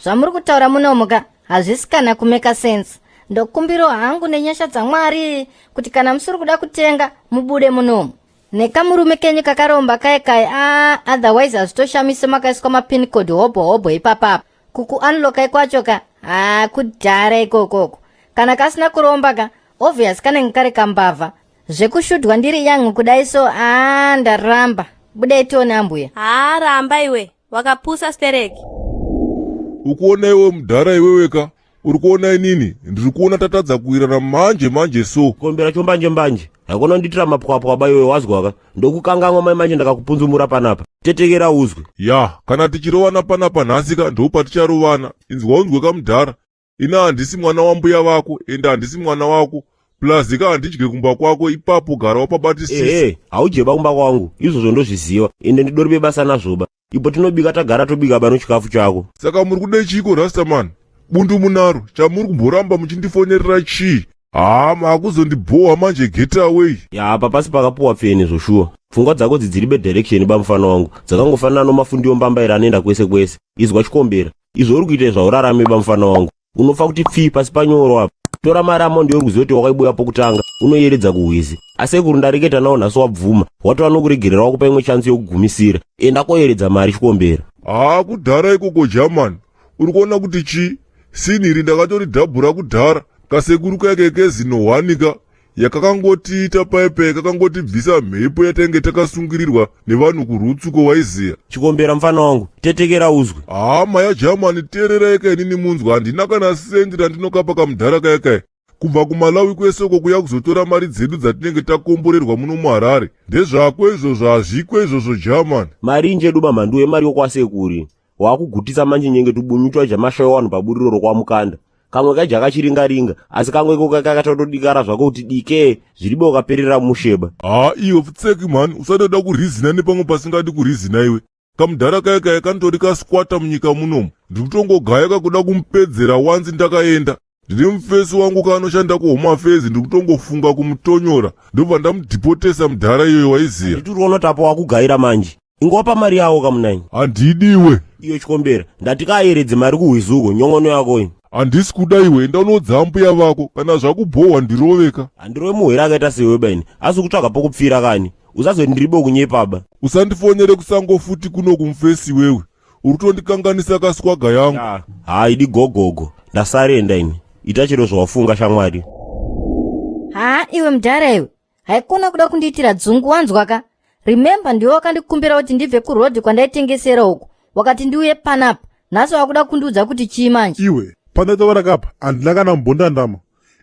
zvamuri kutaura munomu ka hazvisi kana kumeka sense ndokumbiro hangu nenyasha dzamwari kuti kana musiri kuda kutenga mubude munomu nekamurume kenyu kakaromba kaye kaye a otherwise hazvitoshamise makaiswa mapin code hobho hobho ipapapa kukuunlockai kwacho ka haa kudhara ikokoko kana kasina kuromba ka obvious kanenge kari kambavha zvekushudwa ndiri yangu kudai so aa ndaramba budai tione ambuya haa ramba iwe wakapusa stereki Ukuona iwe mudhara iwewe ka uri kuona inini ndiri kuona tatadza kuwirana manje manje so kombera chombanje mbanje haikona kunditira mapwapwa ba iwe wazwa ka ndokukanganwa mai manje ndakakupunzumura panapa tetekera uzwe ya kana tichirovana panapa nhasi ka ndo paticharovana inzwa unzwe kamudhara ina handisi mwana wambuya vako ende handisi mwana wako plus ka handidye kumba kwako ipapo gara wapabatisisa ehe haujeba kumba kwangu izvozvo ndozviziva ende ndidori bebasa nazvoba ipo tinobika tagara tobika bano chikafu chako saka muri kude chiko rastaman bundu munaro chamuri kumboramba muchindifonerera chii haa maakuzondibhowa manje get away ya apa pasi pakapuwa pfene zvoshuwa pfungwa dzako dzidziri bedirection ba mufana wangu dzakangofanana nomafundiyo mbambaira anoenda kwese kwese izwa chikombera izvo uri kuita zvaurarame ba mufana wangu unofa kuti pfii pasi panyoro apa. Tora mari amount yauri kuziva kuti wakaibuya pokutanga unoyeredza kuhwizi. Asekuru ndareketa nawo nhasi wabvuma. Watova nokuregerera wakupa imwe chance yokugumisira. Enda koyeredza mari chikombera. Haa kudhara ikoko German. Uri kuona kuti chii? Sinhi iri ndakatoridhabhura kudhara. Kasekuru kaike kezino hwanika yakakangotiita paipai kakangotibvisa mhepo yatainge takasungirirwa nevanhu kurutsuko waiziya. Chikombera mfana wangu, tetekera uzwe. Haa maya German teererai ka inini munzwa handina kana sendi randinokapa kamudhara kaya kaya. Kubva kuMalawi kwese uko kuya kuzotora mari dzedu dzatinenge takomborerwa muno muHarare. Ndezvako izvozvo hazviko izvozvo German. Mari injeduba mhanduwe mari yokwasekuri. Wakugutisa manje nyenge tubunyu twaja mashoyo wanhu paburiro rokwamukanda. Kamwe kaja kachiringaringa asi kamwe iko kakatododikara zvako kuti dike zviribe ukaperera musheba. Haa iwe pfutseki mhani usatoda kurizina nepamwe pasingadi kurizina iwe. Kamudhara kaya kaya kanotori kasquatter munyika munomu. Ndiri kutongogaya kakuda kumupedzera wanzi ndakaenda. Ndine mufesi wangu kaanoshanda kuHome Affairs ndiri kutongofunga kumutonyora ndobva ndamudhipotesa mudhara iyoyo waiziya. Handiti uri kuona kuti apo wakugaira manje. Ingowapa mari yawo kamunai. Handidi iwe. Iyo chikombera. Ndati kaayeredze mari kuhwizi uko nyongono yako iyi. Handisi kuda iwe enda unoudza ambuya vako kana zvakubhohwa ndiroveka. Handirove muhwere akaita sewe baini asi kutsvaga pokupfira kani. Usazoti ndiribo kunyepaba. Usandifonere kusango futi kuno kumufesi iwewe. Uri kutondikanganisa kaswaga yangu. Haa idi gogogo. Ndasarenda ini. Ita chero zvawafunga shamwari. Haa iwe mudhara iwe. Haikona kuda kundiitira dzungu wanzwa ka? Remember ndiwe wakandikumbira kuti ndibve kuroad kwandaitengesera uku. Wakati ndiuye panapa. Nhasi wakuda kundiudza kuti chii manje? Iwe pandataura kapa handina kana mbondandama.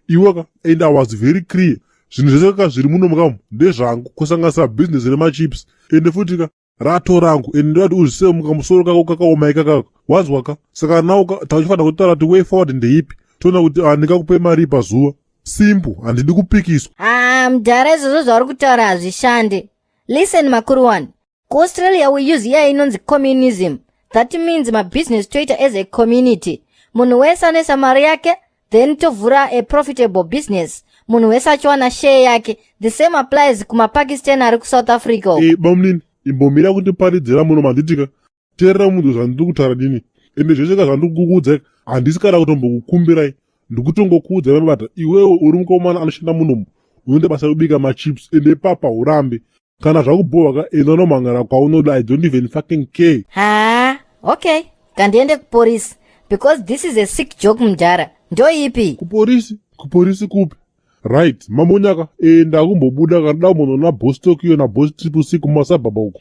Iwe ka and I was very clear. Zvinhu zvese ka zviri muno mukamu ndezvangu kusanganisira business remachips. Ende futi ka rato rangu ende ndoda kuti uzvise mukamusoro kako kakaoma ikakaka wanzwa ka saka now ka tachifanira kutaura kuti way forward ndeipi toona kuti ah, ndingakupe mari pazuva simple handidi kupikiswa. Haa mudhara izvozvo zvauri kutaura hazvishande. Listen makuru wani. KuAustralia we use iya inonzi communism. That means mabusiness toita as a community. Munhu wese anoisa mari yake then tovhura a profitable business. Munhu wese achiwana share yake. The same applies kumaPakistan ari kuSouth Africa uko. Eh, bamunini imbomira kundiparidzira muno manditika teerera munhu zvandiri kutaura nini ende zvese ka zvandiri kukuudzai handisi kana kutombokukumbirai ndikutongokuudzai mabata iwewe uri mukomana anoshanda munomu unoita basa rekubika machips ende ipapa urambe kana zvakubhohwa ka enda unomhangara kwaunoda i don't even fucking care. Haa okay kandiende kuporisi because this is a sick joke mudhara ndoipi Kuporisi? Kuporisi kupi? Right, mamonyaka eh ndakumbobuda kana da kumbonoona boss Tokyo na boss Triple C kumasabhabha uko.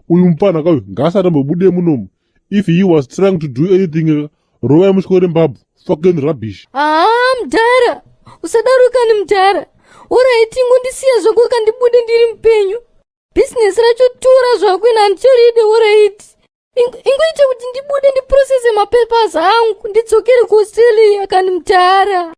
Uyu mupfana kauyu ngaasati ambobude munomu. If he was trying to do anything rovai mutyore mbabvu. Fucking rubbish. Haa mudhara usadaro kani mudhara orit ingondisiya zvako kandibude ndiri mupenyu bhizinesi racho tora zvako ina handichoride orit ingoita kuti ndibude ndiprocese mapapers angu ndidzokere kuaustralia kani mudhara.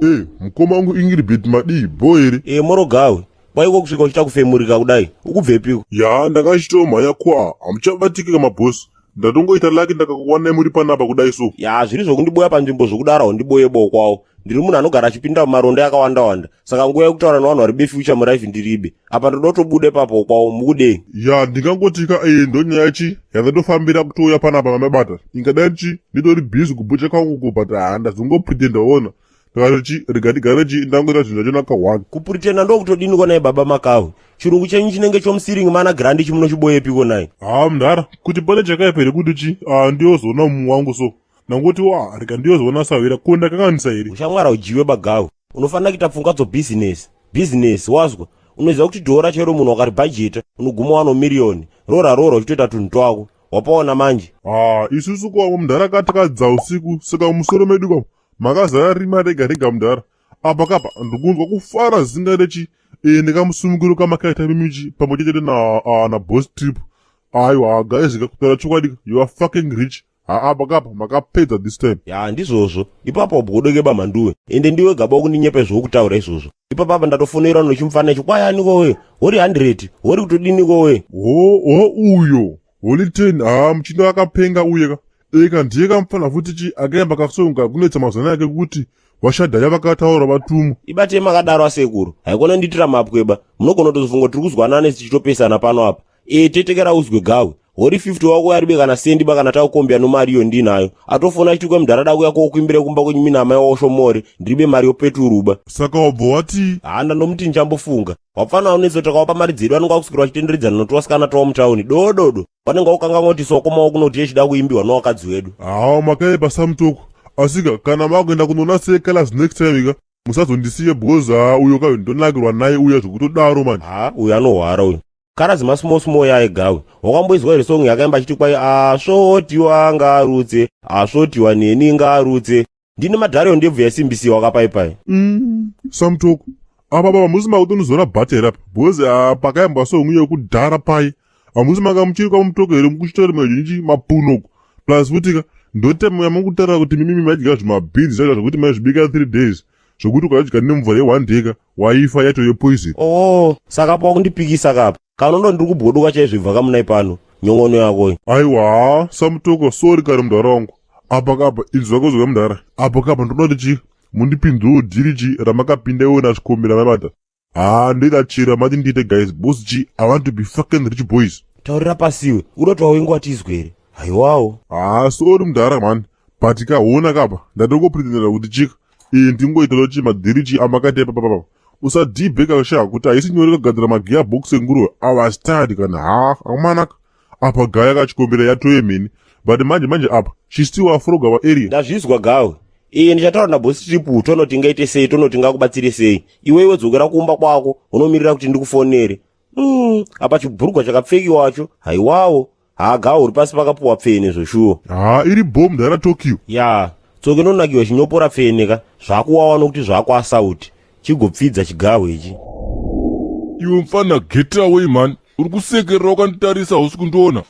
Eh, mukoma wangu Ingrid madii bho here? Eh, morogawe kwaiko kusvika uchiita kufemurika kudai ukubvepiko? Ya ndakachitomhanya kwa hamuchabatiki kamabhosi ndatongoita laki ndakakuwanai muri panapa kudai so. Ya zviri zvokundiboya panzvimbo zvokudaro haundiboye bokwawo ndiri munhu anogara achipinda mumaronda yakawanda wanda saka nguva yekutaura nevanhu vari befuture muraifi ndiribe apa ndoda kutobuda ipapo kwawo mukudei. Ya ndingangotika eh ndonyaya chi yandatofambira kutouya panapa mamabata ingadai chi nditori busy kubhucha kwangu uko but haa ndazongopretenda ona ndakati chi rega ndigare chi ndangoita zvinhu zvacho nakahwani. Kupretenda ndokutodiniko nai baba Makawe chirungu chenyu chinenge chomusiringi mana grandi chimunochiboyepiko nai. Haa mdhara kuti pane chakaipa here kuti chi ah ndiyozoona mumwe wangu so ndangoti wa rega ndiyozoona sahwira ko ndakanganisa here. Ushamwari haujiwe bagawe unofanira kuita pfungwa dzobhizinesi bhizinesi wazwa unoziva kuti dhora chero munhu wakaribhajeta unoguma wano miriyoni roora roora uchitoita tunhu twako wapaona manje. Haa isusu kwamwe mudhara katakadza usiku saka mumusoro medu kwamwe makazara rima rega rega mudhara apa kapa ndikunzwa kufara zinga rechi e, nekamusumukiro kamakaita mimichi pamwe chete na, uh, na boss trip aiwa guys kutaura chokwadi you are fucking rich haa pakapa makapedza this time. Ya ndizvozvo ipapo wabwodokeba mhanduwe ende ndiwe gaba ukundinyepa zvokutaura izvozvo ipapa apa ndatofonerwa nochimufana ichi kwayaniko we hori 100 hori kutodiniko we ho ho uyo holy 10 haa muchindo akapenga uye ka eka ndiye kamufana futi chi akaemba kasonga kunetsa mazana ake kuti vashadhaya vakataura vatumwa ibatei makadaro asekuru haikona ndiitira mapweba munogona kutozofunga tiri kuzwanana tichitopesana pano apa e tetekera uzwe gawe. Hori 50 wako aribe kana sendi ba kana takukombya nomari iyo ndinayo. Atofona achiti kwemudhara da kuya kokuimbire kumba kwenyu mina amai waoshomori ndiribe mari yopeturuba. Saka wabva watii? Haa ndandomuti ndichambofunga. Wapfana wanetso takawapa mari dzedu anonga akuswera vachitenderedzana notuwasikana twawo mutauni. Dododo. Vanenge vakukanganwa kuti soko mawo kunoti yechida kuimbiwa nowakadzi wedu. Haa makaipa samutoko. Asika kana makuenda kunoona Sir Colors next time ka musazondisiye because haa uyo ka ndonakirwa naye uya zvekutodaro manje. Haa uyu anohwara uyu. Karazi masmall small yaye gawe. Wakamboizwa here song yakaimba achiti kwai asvotiwa ngaarutse, asvotiwa neni ngaarutse. Ndine madhara ndebvu yasimbisiwa wakapaipai. Samutoko. Apa baba musi makutonozora bhata here apa because ah, pakaimbwa song yekudhara pai hamusi manga muchiri kwamutoko here mukuchitora rimwe zhinji mapuno plus futi ka ndotema yamukutaura kuti mimimi maidya zvimabhinzi zvacho zvekuti maizvibika 3 days zvekuti ukadya nemvura ye1 day ka waifa yatove poison. Oh, saka apa wakundipikisa kapa. Kana unoda ndiri kubwodoka chaizvo ibva kamunai pano. Nyongono yako iyi. Aiwa haa samutoko sorry kare mudhara wangu. Apa kapa inzwa kozwa mudhara. Apa kapa ndoda kuti chi mundipinzewo dhiri chi ramakapinda iwe nasvikombera maibata. Haa ndoita chero mati ndiite guys boss chi I want to be fucking rich boys. Taurira pasiwe. Uda kuti wawengwa tizwe here? Haiwawo. Haa sorry mudhara man but kaona kapa ndatongopretendera kuti chika iyi ndingoitirawo chi madhiri chi amakaita ipapapapa usadhibheka sha kuti haisi nyore kugadzira magiya box enguruve I was tired kana haa amanaka apa gaya kachikombera yatove mheni but manje manje apa she still afrog our area. Ndazvizwa gawe. Iye ndichataura naboss Triple tonoti ngaite sei tonoti ngakubatsire sei. Iwe iwe dzokera kumba kwako unomirira kuti ndikufonere. Apa chibhurugwa chakapfekiwacho haiwawo. Haa gawe uri pasi pakapuwa pfene zvoshuwo. Haa iri bomb mudhara Tokyo. Ya tsoka inonakiwa chinyopora pfene ka zvakuwawa nokuti zvakwasauti chigopfidza chigahwe ichi. Iwe mfana get away man uri kusekerera wakanditarisa hausi kundiona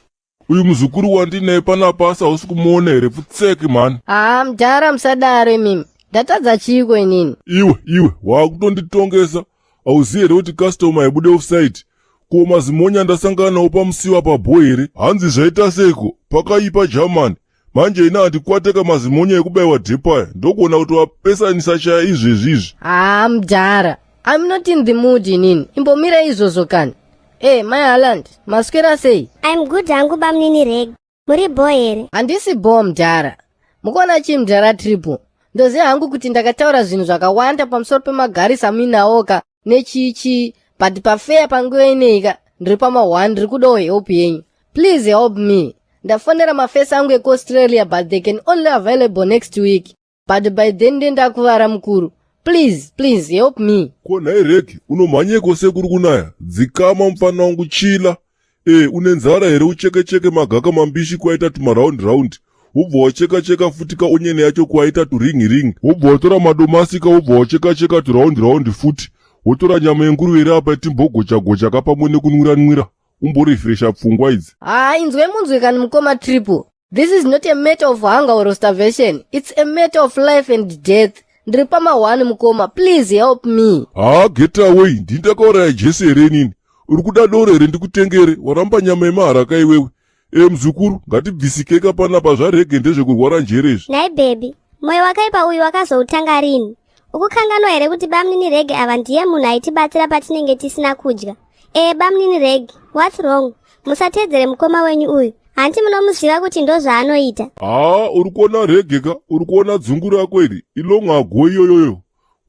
uyu muzukuru wandinaye panapa asi hausi kumuona here pfutseki mhani. Haa mudhara musadaro imimi ndatadza chiiko inini. Iwe iwe waakutonditongesa hauzivi here kuti customer haibude offside ko mazimonya ndasangana nawo pamusiwo apa bho here hanzi zvaita seiko pakaipa germany manje ina handikwateka mazimonya ekubaiwa dhepaya ndokuona kuti wapesanisa chaya izvezvi izvi. Haa mudhara I'm not in the mood inini imbomira izvozvo kani. Eh mai Haaland maswera sei? I'm good hangu bamunini Reg. Muri bho here? Handisi bho mudhara. Mukuona chii mudhara Triple? Ndoziva hangu kuti ndakataura zvinhu zvakawanda pamusoro pemagarisa amuinawoka nechii chii but pafeya panguva ineika ndiri pama1 ndiri kudawo help yenyu. Please help me. Ndafonera mafesi angu ekuAustralia but they can only available next week. But by then ndendakuvara mukuru. Please, please help me. Ko nhai Regi unomhanyeko sekuri kunaya dzikama mufana wangu chila e une nzara here ucheke cheke magaka mambishi kwaita tumaraundi raundi wobva wacheka cheka futi ka onyeni yacho kwaita turingi ringi wobva watora madomasi ka wobva wacheka cheka turaundi raundi futi wotora nyama yenguruve iri apa itimbogocha gocha ka pamwe nekunwira nwira umborefresha pfungwa idzi. Haa inzwe munzwe kani mukoma Triple. This is not a matter of hunger or starvation. It's a matter of life and death. Ndiri pama one mukoma. Please help me. Haa get away ndini ndakauraya Jesu here inini uri kuda doro here ndikutengere waramba nyama yemaharaka iwewe e muzukuru ngatibvisikeka panapa zvarege ndezvekurwara njere izvi. Nhai baby, moyo wakaipa uyu wakazoutanga rini? Ukukanganwa here kuti bamunini Reg ava ndiye munhu aitibatsira patinenge tisina kudya? Eh bamunini Reg, what's wrong? Musateedzere mukoma wenyu uyu. Hanti munomuziva kuti ndozvaanoita. Haa uri kuona Reg ka uri kuona dzungu rako iri ilong ago iyoyoyo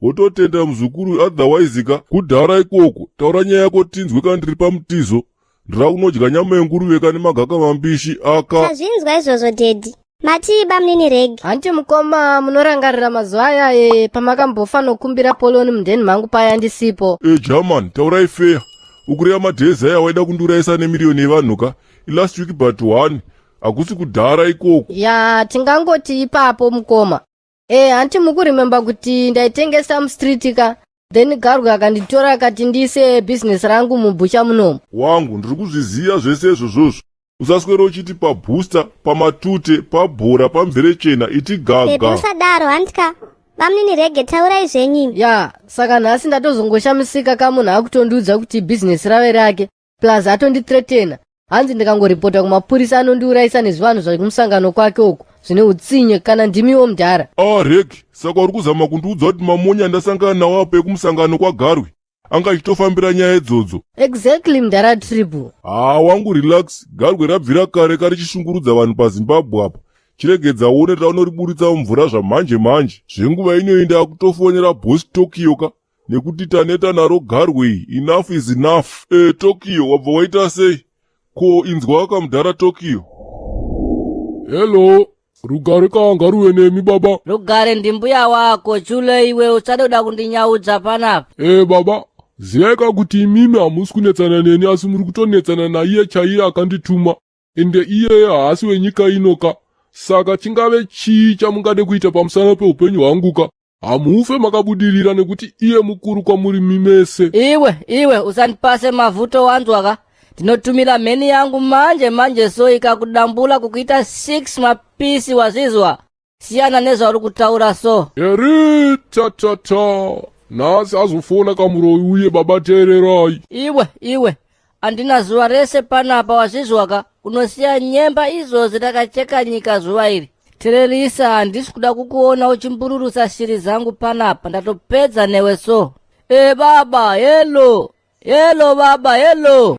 wototenda muzukuru otherwise ka kudhara ikoko taura nyaya yako tinzwe ka ndiri pamutizo ndira kunodya nyama yenguruve ka nemagaka mambishi aka. Tazvinzwa izvozvo daddy. Matii bamunini Reg? Hanti mukoma munorangarira mazuva aya e pamakambofanokumbira poloni mundeni mangu paya ndisipo. E German taurai feya ukureva madhezi aya waida kundiurayisa nemiriyoni yevanhu ka ilast week but one hakusi kudhara ikoko. Ya tingangoti ipapo mukoma. Eh hanti mukuremember kuti ndaitengesa mustreet ka then Garwe akanditora akati ndiise business rangu mubhucha munomu. Wangu ndiri kuzviziva zvese izvozvozvo usaswere uchiti pabooster pamatute pabhora pamverechena iti Baby gaga. usadaro hantka. Bamunini Reg taurai zvenyu imi. Ya saka nhasi ndatozongoshamisika kamunhu akutondiudza kuti business rave rake plus atondithreatena hanzi ndikangoripota kumapurisa anondiurayisa nezvivanhu zvekumusangano kwake uku zvine utsinye kana ndimiwo mudhara. Ah Reg saka uri kuzama kundiudza kuti mamonya andasangana nawo apo ekumusangano kwaGarwe Anga achitofambira nyaya idzodzo. Exactly mdara Triple. Haa wangu relax, garwe rabvira kare karichishungurudza vanhu paZimbabwe apa. Chiregedza uone taunoriburitsa mumvura zvamanje manje. Zvenguva inoyi ndakutofonera boss Tokyo ka nekuti taneta naro garwe iyi. Enough is enough. Eh Tokyo wabva waita sei? Ko inzwa kamudhara Tokyo. Hello, rugare ka ngaruve nemi baba. Rugare ndimbuya wako chule iwe usade kuda kundinyaudza panapa. Eh baba, zivai ka kuti imimi hamusi kunetsana neni asi muri kutonetsana naiye chaiye akandituma. Ende iyeye haasi wenyika ino ka. Saka chingave chii chamungade kuita pamusana peupenyu hwangu ka? Hamufe makabudirira nekuti iye mukuru kwamuri mimese. Iwe, iwe usandipase mavuto wanzwa ka. Ndinotumira mheni yangu manje manje so ikakudambula kukuita 6 mapisi wazvizwa. Siyana nezvauri kutaura so. Eri ta ta ta. Nhasi azofona kamuroyi uye baba teererai. Iwe, iwe andina zuva rese panapa wazvizwa ka. Unosiya nyemba izvozvi rakacheka nyika zuva iri. Tererisa, handisi kuda kukuona uchimbururusa shiri zangu panapa, ndatopedza newe so. E baba, hello, hello baba, hello.